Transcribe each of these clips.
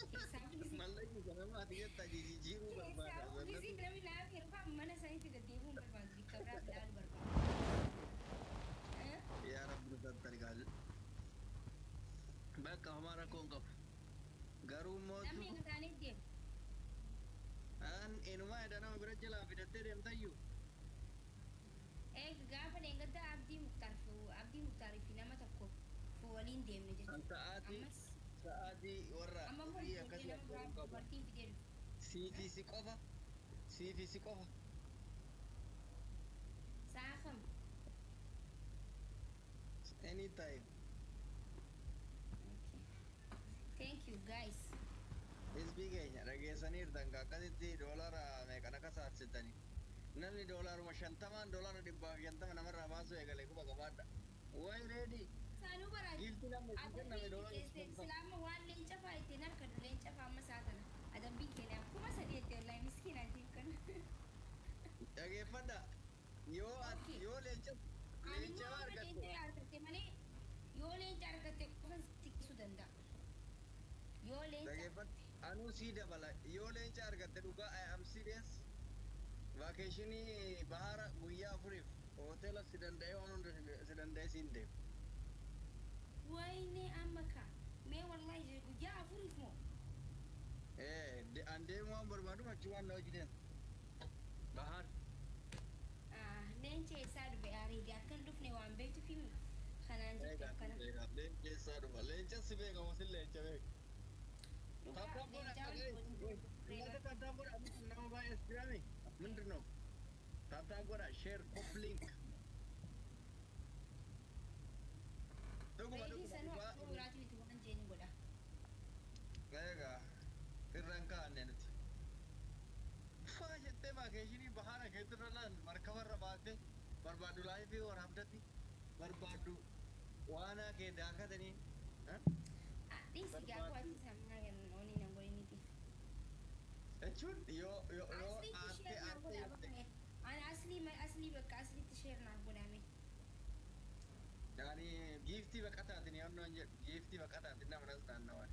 Keessaa Mallaqni sana maati jettaa jijjiiruu barbaada. Keessaa Zannatu. gisee namni naaf yeroo mana sanitti deddeebi'uu hin barbaadu. Bikka biraaf ilaaluu barbaada. Yaa Rabbi nu tattari. Bakka homaa rakkoo hin qabu. Garuu Namni mootu eega taanee deema. an inumaa edha nama bira jalaa fidattee deemtayyuu. Eega gaafa dheengadda Abdii Muktaarii fi nama tokko waliin deemne An jechuudha. sa'aatii Ammas sa'aatii warra amma immoo horii ijoollee akkasii nama akka hin biraa qabu. dubartiin fidee dhufe. Siifi si qofa. Siifi si qofa. Sa'a kam? Anytime. Okay. Thank you, guys. Hizbii keenya dhageessaniirtan ka akkasitti doolara meeqan akka saarsitanii. Namni doolaaruma 50n doolaara 150 namarraa baasuu eegale quba qabaadha. Wayi ready. Saanuu baraati. Giiftii namni isin kenname Adabbiin doolaara keessee 50. silaama waan leenca fa'aa ittiin harkadhu leenca fa'aa amma isaa tana. Adabbiin keenya 3000 itti wallaahi miskiinaatiin kana. Dhageeffadha. Yoo ati Okay. yoo leenca Ani leenca immoo amma argatte leenca argatte malee yoo leenca argatte qofa siqisuu danda'a. Yoo leenca dhageeffadha. Anuu sii dabala. Yoo leenca argatte dhugaa, I am serious. Vacation bahara guyyaa 4f hoteela si danda'ee waan hunda si danda'ee siin deemu. Wayne amma ka mee wallaahi guyyaa 4f moo? Eh, an deemu waan barbaadu achi waan na hojii deemu. Bahar. Ah, leenca eessaa dhufe ariidii akkan dhufne waan beektuuf himi kanaan jette akkana. Leenca eessaa dhufa? Leenca si beeka moo sin leenca beeka? Dhugaa Tap tap godha. leencaa waliin እናንተ tap tap godha. Nama baay'ee as jiraame. ምንድን ነው? Tap tap godha. Share, copy link. Dhuguma Reedii dhuguma sanuu dhugaa. akkuma biraatii miti waan jeeni godha. Egaa irra hin kaa'anne nuti. Faa jettee vacation bahara keetirra laal markabarra baatee barbaaddu live waraabdatti barbaaddu waanaa kee daakatanii. Dhiisi gaafa ati sammaa onni nan godhiniti. Jechuun yoo yoo yoo Asliitti aartee share naaf aartee godhaa jettee. bakka ani aslii aslii bakka asliitti share naaf godhame. Yaani giiftii baqataatiin yoonnoo hin jedhu giiftii baqataatiin nama nas naannawan.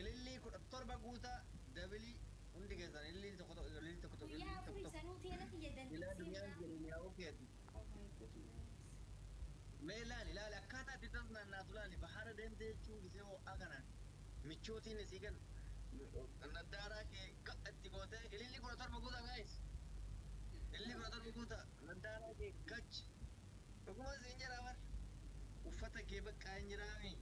Ilillii 17 guutaa dabilii hundi keessan ilillii tokko tokko ilillii tokko tokko Guyyaa ilillii tokko afurii tokko. sanuu teela kiyya Ilaa dandeessee duniyaan biraa. jireenya yaa'uu keeti. Oh my goodness. Mee ilaali ilaali akkaataa itti tas naannaatu ilaali bahara deemtee jechuun gisee ho'aa kanaan michootiin isii kan naddaaraa kee itti gootee ilillii 17 guutaa, guys. Ilillii 17 guutaa naddaaraa kee gach. Dhuguma siin jedhaa bar. Uffata kee bakka hin jiraami.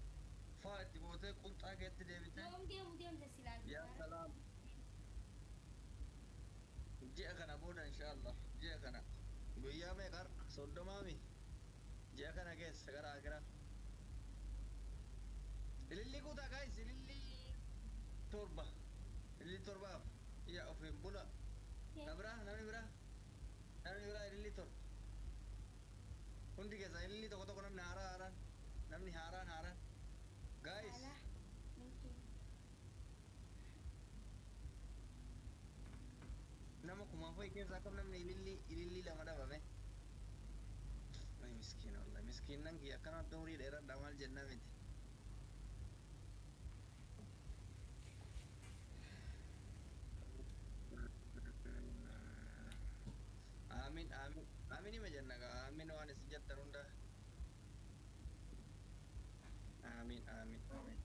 Faa itti gootee qunxaa keetti deebitee. Yoom deemu deemta silaa Yaa bahara? salaam. Ji'a kana booda inshaallah ji'a kana guyyaa meeqa har'a 30mi ji'a kana keessa gara akiraa. Ilillii guutaa, guys, ilillii 7 ilillii 7f yaa ofiin bula. Na biraa namni biraa ilillii 7 hundi keessa ilillii tokko tokko namni haaraa haaraan namni haaraan haaraan, guys. Alaa. Thank you. Nama kumaaf wayi keessaa akkam namni ilillii 2 dhabame. Ay miskiina wallahi miskiinnan kiyya akkanatti umurii dheeradha maal jennaa miti. Aamin aamin aamin hima jenna gaa aamin waan isin jettan hunda. Aamin aamin aamin.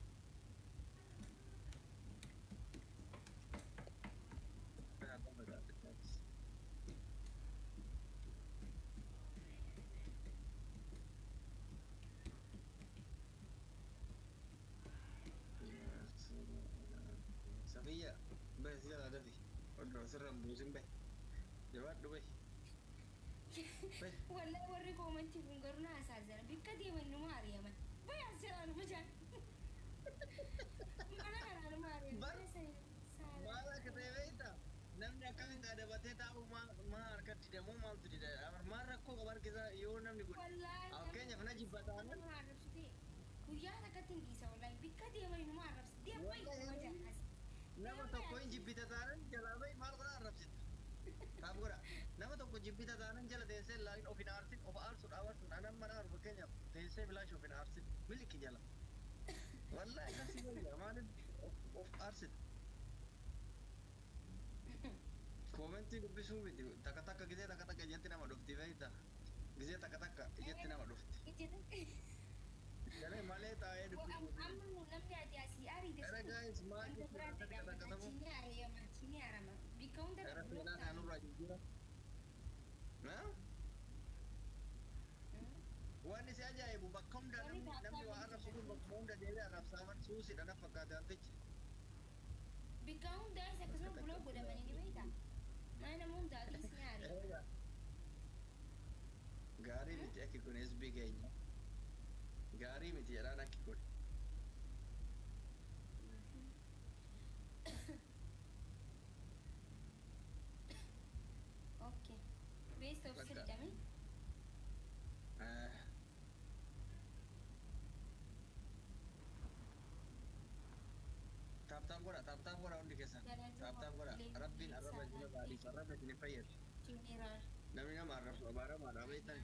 Safiya, bahi si jalaa dafi. Oddoo sirra hin buusin bahi. Jabaadhu bahi. Bahi. Wallahi warri comment kun garuu na hasaasana. Bikka deeman numa ari'aman. Bayi as jalaa numa jaan. Mana kanaa numa ari'aman. Bar Mana sanii saala. maal akka ta'e beektaa? Namni akkamitti adabatee taa'u maa harkatti didamuu maaltu dida? Maal rakkoo qaba harki isaa yoo namni kun? Wallahi Fakkeenyaaf na jibba taanaan nama arrabsite. Guyyaa takkatti hin dhiisa wallahi. Bikka deeman numa arrabsite. Deem bayi numa jaan as. Nama Deem tokko bayi hin as. jibbita taanaan jalaa bahi maal godha arrabsita? Kaaf godha. Nama tokko jibbita taanaan jala teessee ilaalin of hin aarsin of aarsuudha aarsuudha anan mana aaru fakkeenyaaf teessee bilaash of hin aarsin miliki jala. Wallahi akkasii wayya, maaliif of aarsita? Koomentii dubbisuu miti, takka takka gisee takka takka ijatti nama dhufti beekta. Gisee takka takka ijatti nama dhufti. Galee malee taa'ee dubbisuu. Amma namni ati asii ariite Era sun guys, maal wanta biraa jechuudha jedhama. takka takka Achi ni ari'ama, achi ni arama. Bikka hunda Era block seenaa ta'an. kanurraa jijjiira. Wanni si ajaa'ibu bakka hunda Warri namni namni waa taappaa arrabsu kun bakka hunda deemee arrabsaa bar suusidha na fakkaate wantichi. Bikka hundaas akkasuma block godhamanii ni beektaa? Mana nama hundaatis ni ari'a. Gaarii miti akki kun SB keenya. Gaarii miti jedhaan akki kun. Okay. Best of Bakka. three dami. Tap tap godha, tap tap godha hundi keessan. Tap tap godha. Rabbiin arraba isin baadhiif arraba isin fayyadu. General. Namni nama arrabsu abaaramaadha beektan.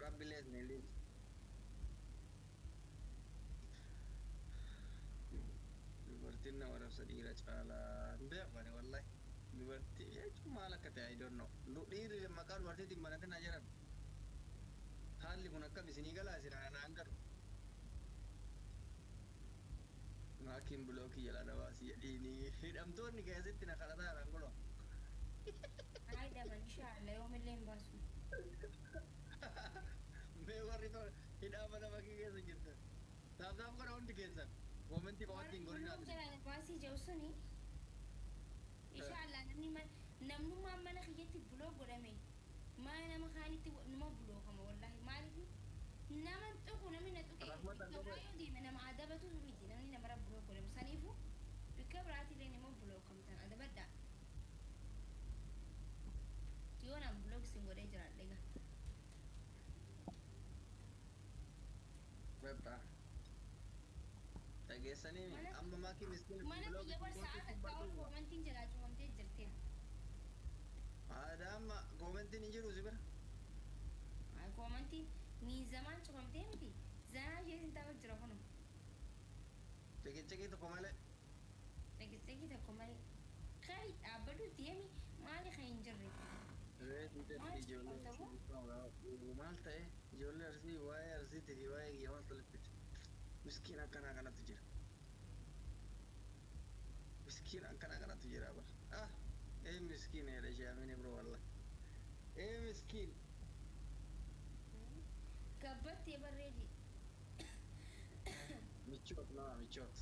Rabbi illee isin hin dhiisu. Dubartiin nama arrabsa dhiira caalaa hin beeku ani wallahi. Dubartii jechuun maal akka ta'e I don't know. Dhiirri maqaa dubartiitiin banatin haa jedhan. Haalli kun akkam isinii galaa isin anaan galu. Maakiin bilookii jalaa dabaasii jedhiini hidhamtoonni keessatti na kadhataa jiran kunoo. Ay daban inshallah yoomillee hin baasu. Mee warri hidhaa mana makii keessa jirtan. Tap tap godha hundi keessan. Koomentii qofatti hin Warri gorinaa. block jalaa baasii jiru suni inshallah namni namnummaan mana kiyyatti block godhame mana nama kaanitti numa blockama wallahi. Maaliif nama tuqu, namni na tuqe Rahmatan bikka biraa yoo deeme nama adabatu miti namni namarra block godhamu. Saniifu bikka biraatiillee nama blockamtan adabadha. Yoo naan block sin godhee jiraadhe egaa. Bakka. Dhageessanii amma maakii miskiin Mana kiyya bar sa'a takka ol koomantiin jalaa cufamtee jirti. Aadaa amma koomentiin hin jiru si bira. Koomantiin miizamaan cufamtee miti. Zanaa ishee sin ta'u jira kunu. Ciqiciqii tokko malee. Ciqiciqii tokko malee. Kai dhaabbadhu deemi, maali kan hin jirre? Ijoollee Arsii maal ta'e? Ijoollee Arsii waa'ee Arsiitii fi waa'ee kiyya maal tolatti? Miskiin akkanaa kanatu jira. Miskiin akkanaa kanatu jira bar. Ah, ee miskiin jedhe ishee amini bro wallah. Ee miskiin. Gabbattee barreedi. Michoot nama michoot.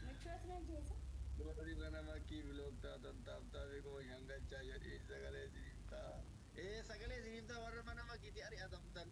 Michoot na jeesa. Warri mana makii block taatan tap tapii 5,000 galchaa jedhee sagalee isiniif ta'a. Ee sagalee isiniif ta'a warra mana makiitii ari'atamtan.